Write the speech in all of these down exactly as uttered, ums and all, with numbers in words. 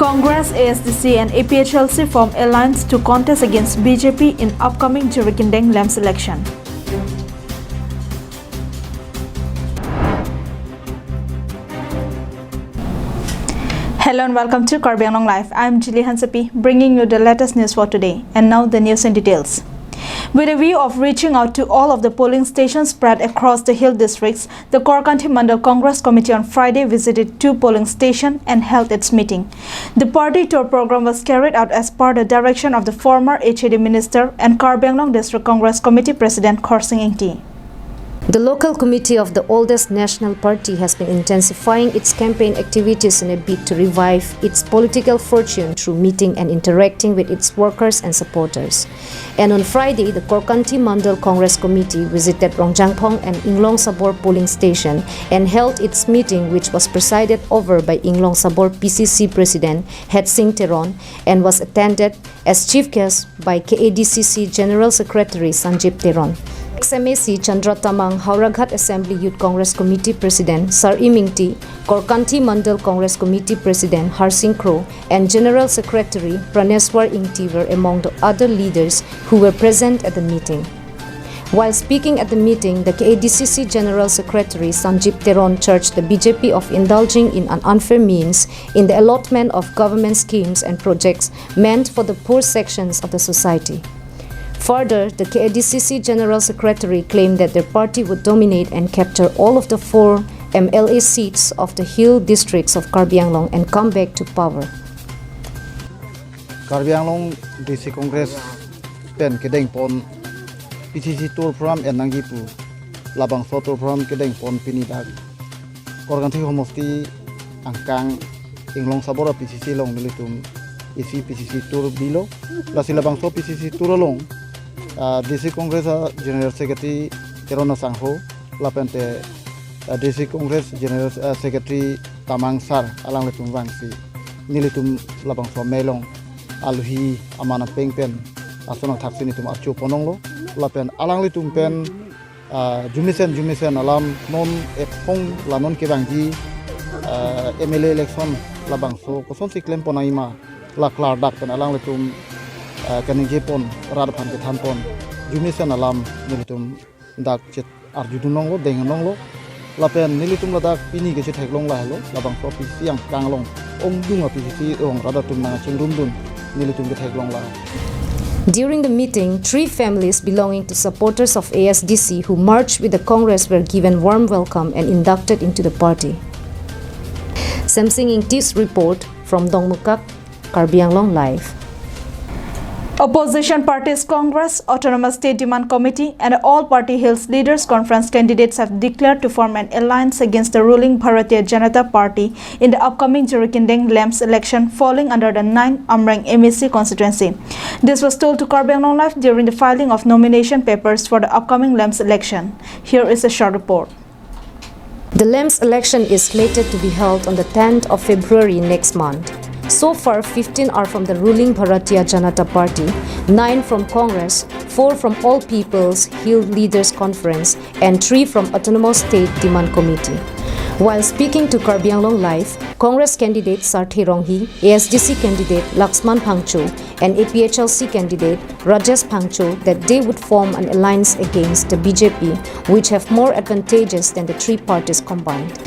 Congress, A S D C and A P H L C form alliance to contest against B J P in upcoming Jirikindeng LAMPS election. Hello and welcome to Karbi Anglong Live. I'm Jili Hansepi, bringing you the latest news for today. And now the news in details. With a view of reaching out to all of the polling stations spread across the hill districts, the Korkanthi Mandal Congress Committee on Friday visited two polling stations and held its meeting. The party tour program was carried out as per the direction of the former H A D minister and Karbi Anglong District Congress Committee President Khorsing Engti. The local committee of the oldest national party has been intensifying its campaign activities in a bid to revive its political fortune through meeting and interacting with its workers and supporters. And on Friday, the Korkanthi Mandal Congress Committee visited Rongjangphong and Inglong Sabor polling station and held its meeting, which was presided over by Inglong Sabor P C C President Hetsing Teron and was attended as chief guest by K A D C C General Secretary Sanjib Teron. Ex-M A C Chandra Tamang, Howraghat Assembly Youth Congress Committee President Sar-im Ingti, Korkanthi Mandal Congress Committee President Harsing Kro, and General Secretary Praneswar Ingti were among the other leaders who were present at the meeting. While speaking at the meeting, the K A D C C General Secretary Sanjib Teron charged the B J P of indulging in an unfair means in the allotment of government schemes and projects meant for the poor sections of the society. Further, the K A D C C General Secretary claimed that their party would dominate and capture all of the four M L A seats of the hill districts of Karbi Anglong and come back to power. Karbi Anglong D C Congress pen kedengpon P C C tour program en nangji pu labangso tour program kedengpon pini dak Korkanthi homosti angkang Inglong Sabor P C C along nelitum isi P C C tour bilo. Lasi labangso P C C tour along, ah, D C Congress a General Secretary Teron asangho, lapente, ah, D C Congress General, ah, Secretary Tamang Sar alanglitum vangsi nelitum labangso amei along aluhi aman apeng pen ason athaksi nelitum archo ponlonglo, lapen alanglitum pen, ah, jumisen jumisen alam non ephong la non kevangji, ah, M L A election labangso kosonsi klempon nangjima la klardak pen alanglitum, ah, kaningjepon rat aphan kethanpon jumisen alam nelitum dak chet arjudunlonglo, denglonglo. Lapen nelitum ladak pini kechetheklong lahelo, labangso P C C angkang along ongdung a P C C along rat atum nangchingrumdun nelitum ketheklong la. During the meeting, three families belonging to supporters of A S D C who merged with the Congress were given warm welcome and inducted into the party. Semsing Ingti's report from Dongmukak, Karbi Anglong Live. Opposition parties Congress, Autonomous State Demand Committee and All Party Hills Leaders Conference candidates have declared to form an alliance against the ruling Bharatiya Janata Party in the upcoming Jirikindeng LAMPS election falling under the nine Amreng M A C constituency. This was told to Karbi Anglong Live during the filing of nomination papers for the upcoming LAMPS election. Here is a short report. The LAMPS election is slated to be held on the tenth of February next month. So far, fifteen are from the ruling Bharatiya Janata Party, nine from Congress, four from All People's Hill Leaders Conference, and three from Autonomous State Demand Committee. While speaking to Karbi Anglong Live, Congress candidate Sarthe Ronghi, A S D C candidate Laxman Phangcho, and A P H L C candidate Rajesh Phangcho that they would form an alliance against the B J P, which have more advantages than the three parties combined.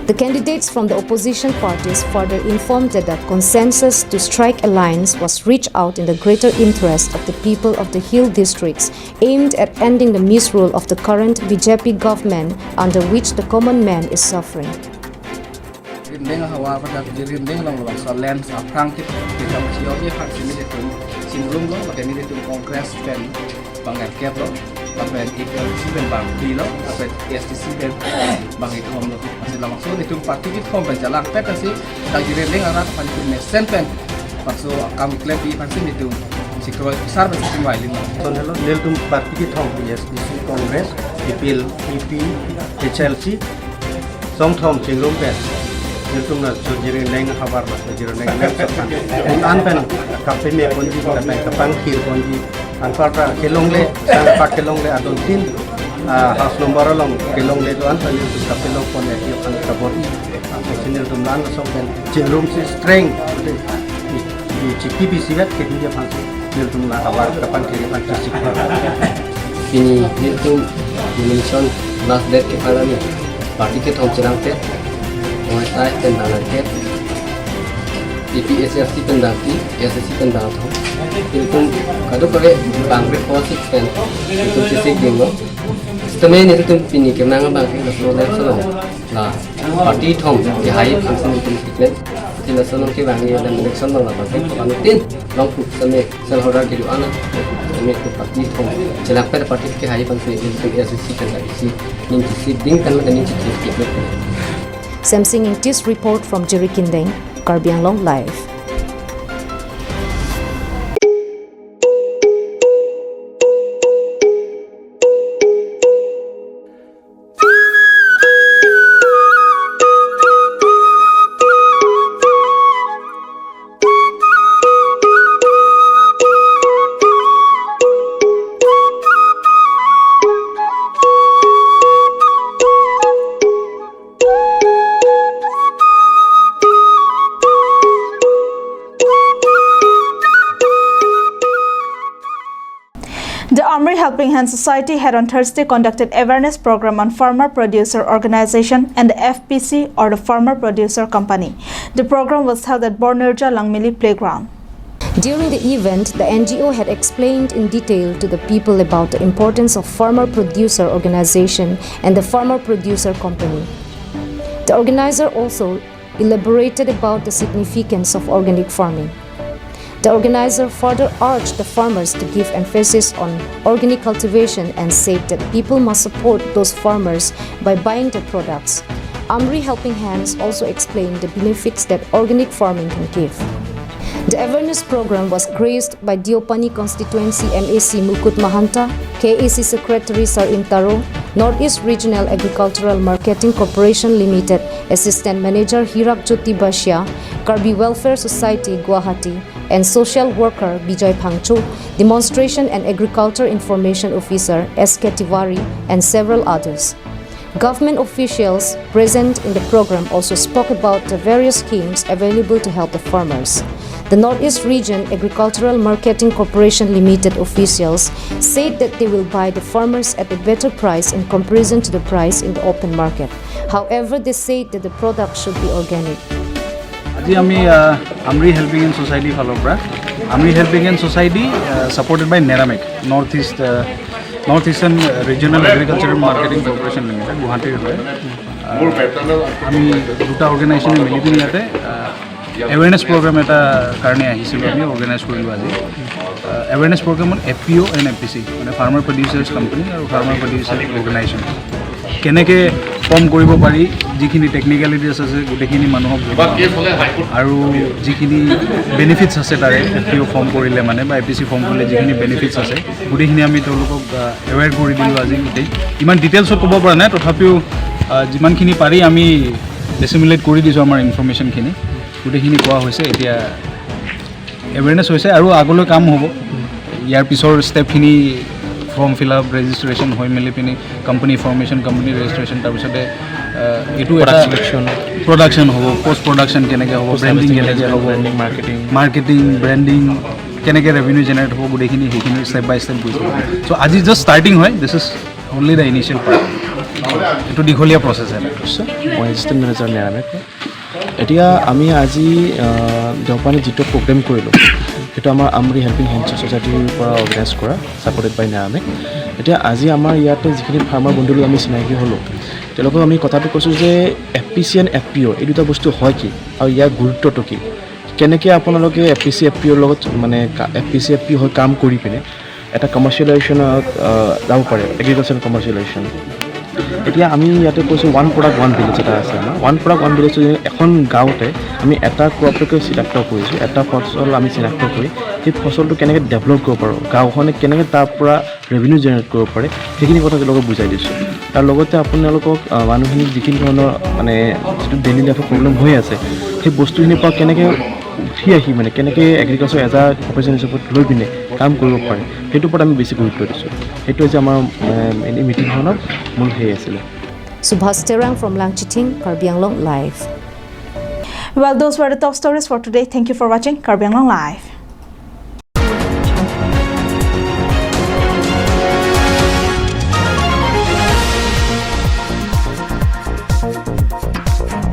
The candidates from the opposition parties further informed that the consensus to strike alliance was reached out in the greater interest of the people of the hill districts, aimed at ending the misrule of the current B J P government, under which the common man is suffering. Jirikindeng ahavar pada Jirikindeng along labangso LAMPS aphrang kit, kita masih oke vaksin nelitum chingrumlo, pakai nelitum Congress pen bang kep lo, lapen A P H L C pen bang phli lo, lapen A S D C pen bang kethom lo. Lasi labangso nelitum party kethom pen chelangpet lasi dak Jirikindeng arat aphan itum mesen pen bangso akam klempi aphansi nelitum sikroi sar pen sisi mai lima. Ton helo, nelitum party kethom, A S D C, Congress, A P L, A P H L C, song thom chingrum pen nelitum laso Jirikindeng ahavar, laso Jirikindeng LAMPS aphan un-an pen kapemeponji, lapen kapangthirponji, anparta kelongle, sangpak kelongle adon tin, ah, house number along kelongle do-an pen nelitum kapelongpon ya aphan kabor-i. Apo si nelitum la-an laso pen chingrumsi strength Chikti pisivet ke dia phansi nelitum la awar kapan kiri pan chisi. Pini nelitum nomination last date ke pala ni party kethom chelangpet. Oi tai pen dang ke. A P H L C pen dang ti, S S C pen dang thom. Nelitum kadokave bang bre four six pen nelitum chisi dinglo. Sitame nelitum pini kenang abang ke laso election lo. La party thom kehai aphansi nelitum siklen. Ti laso along kevang ni election lo labang ke kapanutin long put sitame shareholder kedo-an sitame ke party thom chelangpet party kehai aphansi nelitum S S C pen la isi ning chisi ding pen la ning chisi siklen. Semsing Ingti's report from Jirikindeng, Karbi Anglong Live. The Amri Helping Hand Society had on Thursday conducted awareness program on farmer producer organization and the F P C or the farmer producer company. The program was held at Bornirja Langmili Playground. During the event, the N G O had explained in detail to the people about the importance of farmer producer organization and the farmer producer company. The organizer also elaborated about the significance of organic farming. The organizer further urged the farmers to give emphasis on organic cultivation and said that people must support those farmers by buying their products. Amri Helping Hands also explained the benefits that organic farming can give. The awareness program was graced by Deopani Constituency M A C Mukut Mahanta, K A C Secretary Sar Imtaro, Northeast Regional Agricultural Marketing Corporation Limited Assistant Manager Hirak Jyoti Bashya, Karbi Welfare Society Guwahati, and social worker Bijoy Phangcho, Demonstration and Agriculture Information Officer S K Tiwari, and several others. Government officials present in the program also spoke about the various schemes available to help the farmers. The Northeast Region Agricultural Marketing Corporation Limited officials said that they will buy the farmers at a better price in comparison to the price in the open market. However, they said that the product should be organic. আজি আমি আহ, Amri helping and ছ'চাইটিৰ ফালৰ পৰা, Amri helping and society supported by NERAMAC, north east north eastern regional agricultural marketing corporation limited গুৱাহাটীৰ হয়। আহ, আমি দুটা অৰ্গেনাইজেশ্যনে মিলি পিনি ইয়াতে এৱেৰনেছ প্ৰগ্ৰাম এটা কাৰণে আহিছিলোঁ, আমি অৰ্গেনাইজ কৰিলোঁ আজি। Awareness programme on F P O' and F P C, মানে ফাৰ্মাৰ প্ৰডিউচাৰ্ছ কোম্পানী আৰু ফাৰ্মাৰ প্ৰডিউচাৰ অৰ্গেনাইজেশ্যন, কেনেকৈ ফৰ্ম কৰিব পাৰি, যিখিনি টেকনিকেলিটিছ আছে গোটেইখিনি মানুহক জনোৱা, আৰু যিখিনি বেনিফিটছ আছে তাৰে, এফ পি অ' ফৰ্ম কৰিলে মানে বা এ পি চি ফৰ্ম কৰিলে যিখিনি বেনিফিটছ আছে গোটেইখিনি আমি তেওঁলোকক এৱেৰ কৰি দিলোঁ আজি গোটেই। ইমান ডিটেইলছত ক'ব পৰা নাই, তথাপিও আহ, যিমানখিনি পাৰি আমি ডিচিমিনেট কৰি দিছোঁ আমাৰ ইনফৰমেশ্যনখিনি, গোটেইখিনি কোৱা হৈছে। এতিয়া এৱেৰনেছ হৈছে আৰু আগলৈ কাম হ'ব। ইয়াৰ পিছৰ ষ্টেপখিনি ফৰ্ম ফিল আপ, ৰেজিষ্ট্ৰেশ্যন হৈ মেলি পিনি কোম্পানী ফৰ্মেশ্যন, কোম্পানী ৰেজিষ্ট্ৰেশ্যন, তাৰপিছতে আহ, এইটো এটা প্ৰডাকশ্যন। প্ৰডাকশ্যন হ'ব, পষ্ট প্ৰডাকশ্যন কেনেকৈ হ'ব, ব্ৰেণ্ডিং কেনেকৈ হ'ব, ব্ৰেণ্ডিং, মাৰ্কেটিং। মাৰ্কেটিং, ব্ৰেণ্ডিং, কেনেকৈ ৰেভিনিউ জেনেৰেট হ'ব, গোটেইখিনি সেইখিনি ষ্টেপ বাই ষ্টেপ গৈ থাকিব। চ' আজি জাষ্ট ষ্টাৰ্টিং হয়, this is only the initial part. এইটো দীঘলীয়া প্ৰচেছ এটা। মই এচিষ্টেণ্ট মেনেজাৰ নেৰামেক। এতিয়া আমি আজি আহ, দেওপানীত যিটো প্ৰগ্ৰেম কৰিলোঁ, সেইটো আমাৰ আমৰি হেল্পিং হেণ্ড ছ'চাইটিৰ পৰা অৰ্গেনাইজ কৰা, ছাপৰ্টেড বাই নেৰামেক। এতিয়া আজি আমাৰ ইয়াতে যিখিনি ফাৰ্মাৰ বন্ধুৰ লগত আমি চিনাকি হ'লোঁ, তেওঁলোকক আমি কথাটো কৈছোঁ যে F P C and F P O' এই দুটা বস্তু হয় কি আৰু ইয়াৰ গুৰুত্বটো কি, কেনেকৈ আপোনালোকে F P C F P অ'ৰ লগত মানে F P C F P O' হৈ কাম কৰি পিনে এটা কমাৰ্চিয়েলাইজেশ্যনত আহ, যাব পাৰে, এগ্ৰিকালচাৰ কমাৰ্চিয়েলাইজেশ্যন। এতিয়া আমি ইয়াতে কৈছোঁ ওৱান প্ৰডাক্ট ওৱান ভিলেজ এটা আছে আমাৰ। ওৱান প্ৰডাক্ট ওৱান ভিলেজ এখন গাঁৱতে আমি এটা ক্ৰপটোকে চিনাক্ত কৰিছোঁ, এটা ফচল আমি চিনাক্ত কৰি সেই ফচলটো কেনেকৈ ডেভেলপ কৰিব পাৰোঁ, গাঁওখনে কেনেকৈ তাৰ পৰা ৰেভিনিউ জেনেৰেট কৰিব পাৰে, সেইখিনি কথা তেওঁলোকক বুজাই দিছোঁ। তাৰ লগতে আপোনালোকক আহ, মানুহখিনিক যিখিনি ধৰণৰ মানে যিটো ডেইলি লাইফত প্ৰব্লেম হৈ আছে, সেই বস্তুখিনিৰ পৰা কেনেকৈ উঠি আহি মানে কেনেকৈ এগ্ৰিকালচাৰ এজ আ প্ৰফেশ্যন হিচাপত লৈ পিনে কাম কৰিব পাৰে, সেইটোৰ ওপৰত আমি বেছি গুৰুত্ব দিছোঁ। সেইটো হৈছে আমাৰ আহ, এই মিটিংখনৰ মূল হেৰি আছিলে। Subhas Terang from Langchithing, Karbi Anglong Live. Well, those were the top stories for today. Thank you for watching Karbi Anglong Live.